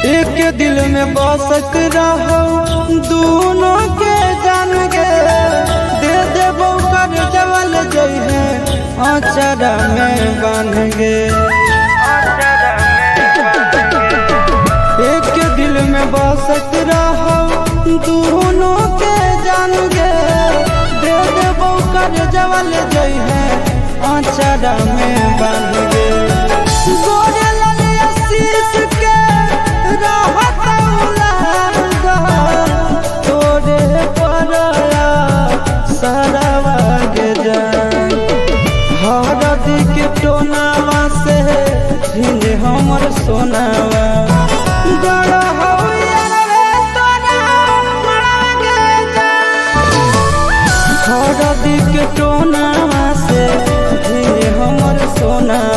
एक दिल में बसत रहो दोनों के जान गे, दे देबो कर जवल जइहे अचरा में बांध गे। एक दिल में बसत रहो दोनों के जान गे, दे देबो कर जवल जइहे अचरा में बांध गे। गोरे ललिया शीश के रहत उलागा, तोरे परया सरवा गे जान। हरदी के टोनावा से भिजे हमर सोनावा, गड़ होइया रे तोरा मरवा गे जान। हरदी के टोनावा से भिजे हमर सोनावा।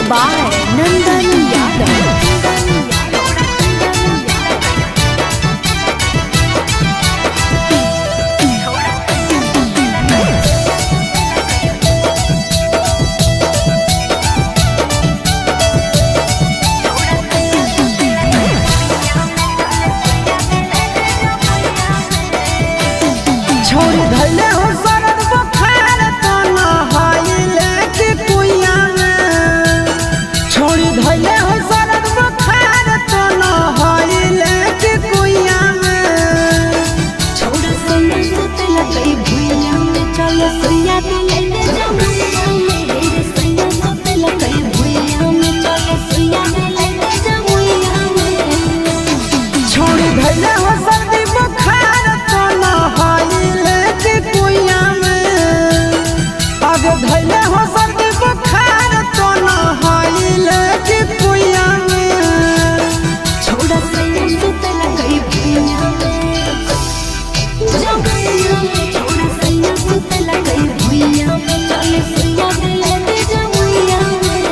by Nandan Yadav. छोड़ी धैले हो सरद बुखार तो नहाइले कि कुइया में। छोड़ी धैले हो सरद बुखार तो नहाइले कि कुइया में। छोड़ा सैया सुतला कई भुइया में चल सैया दिले जमुइया में रे सैया सुतला कई भुइया में चल सैया दिले जमुइया में। छोड़ी धैले हो सर्दी बुखार तो नहाइले कि कुइया में। अब धैले हो सर्दी बुखार तो नहाइले कि कुइया में। छोड़ा सैया सुतला कई भुइया में जमुइया में। छोड़ा सैया सुतला कई भुइया में चल सैया दिले जमुइया में।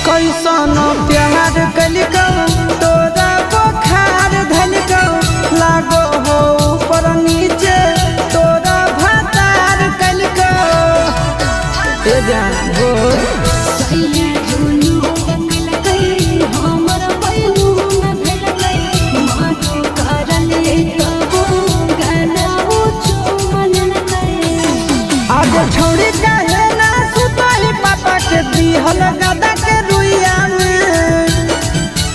कैसन प्यार कलिकौ तोरा बुखार धलिकौ लागो हो ऊपर नीचे तोरा भातार कलिकौ। ए जान हो सैया जुनू बंगल कई हमर बैलू न भेल गई मानो करले तबो गाना चुमन न गई। आज छोड़ी काहे ना सुतही पापा के दिहल गदा के रुइया में।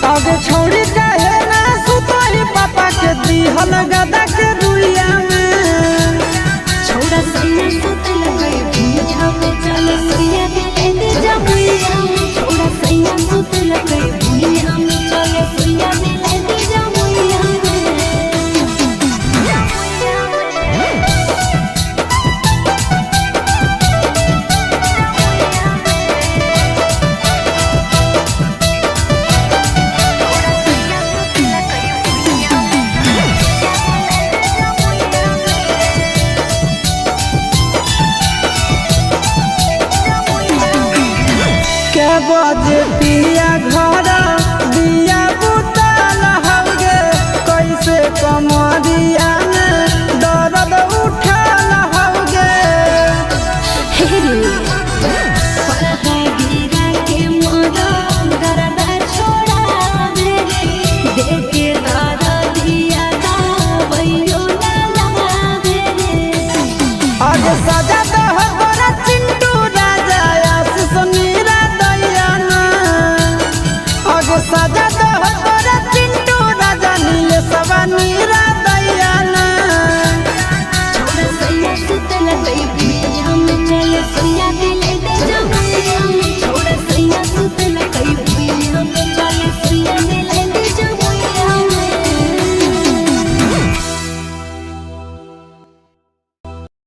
आज छोड़ी काहे ना सुतही पापा के दिहल गदा के रुइया में। छोड़ा सैया सुतल गई भुइया में चल सैया दिले जमुइया में। छोड़ा सैया सुतल गई भुइया में चल सैया दिले जमुइया में। के बजे पिया घर दिया बुतल हौगे कैसे कमरिया में दर्द उठल हौगे। हे रे गिरा के मोरा गरदा छोड़ा रे देखे दादा दिया दा वैयो ना लावे रे। आज सजा दह तोरा चिंटू राजा आशीष मीरा दैया ना। आज सजा दह तोरा चिंटू राजा नीले सवा मीरा दैया ना। छोड़ा सैया सुतल गई भुइया में चल सैया दिले जमुइया में। छोड़ा सैया सुतल गई भुइया में चल सैया दिले जमुइया में।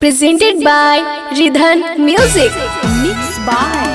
Presented by Ridhan Music. Mixed by